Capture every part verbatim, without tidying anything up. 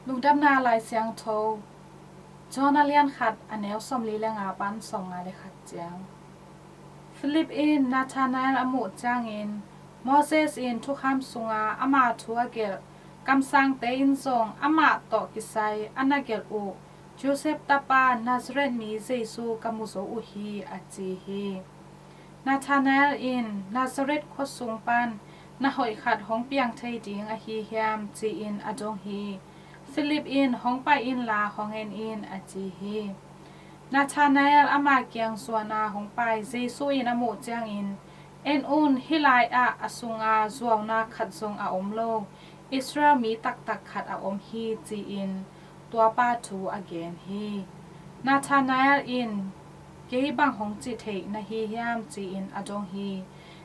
Lungdamna Lai Siangtho, John a lian khat, a neu sawmli le nga pan sawmnga le khat ciang. Philip in Nathanael a muh ciangin, Moses in thukham sunga ama thu a gelh kamsangte in zong amah tawh kisai a na gelh uh Joseph tapa Nazareth mi Jesu ka mu zo uh hi, a ci hi. Nathanael in, Nazareth khuasung pan na hoih khat hong piang thei ding ahi hiam, ci-in a dong hi. Philip in, hong pai inla hong en in, a ci hi. Nathanael ama kiang zuana hong pai Jesu in a muh ciangin, en un, hih lai-ah a sunga zuauna khat zong a om lo Israel mi taktak khat a om hi, ci-in tuapa thu a gen hi. Nathanael in, kei bang hong ci theih na hi hiam, ci-in a dong hi.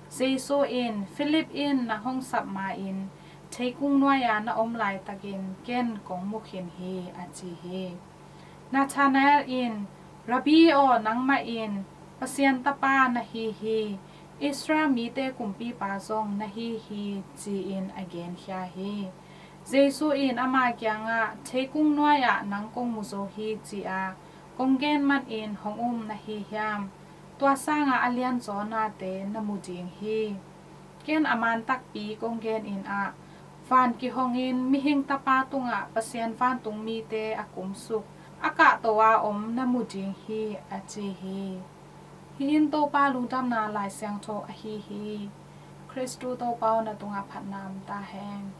Jesu in, Philip in nang hong sap ma-in theikung nuai-a na om laitakin ken kong mu khin hi, a ci hi. Nathanael in, Rabbi aw, nangmah in Pasian tapa na hi hi, Israel mite kumpipa zong na hi hi, ci-in a genkhia hi. Jesu in ama kiangah, theikung nuai-ah nang kong mu zo hi, ci-a kong gen manin hong um na hi hiam? Tua sangah a lianzaw nate na mu ding hi. Ken a man takpi kong genin ah, van kihongin mihing tapa tungah Pasian vantung mite a kumsuk a kahto-a om na mu ding hi, a ci hi. Hih in Topa lungdamna Lai Siangtho ahi hi. Khristu Topa aw, na tungah phatna om ta hen.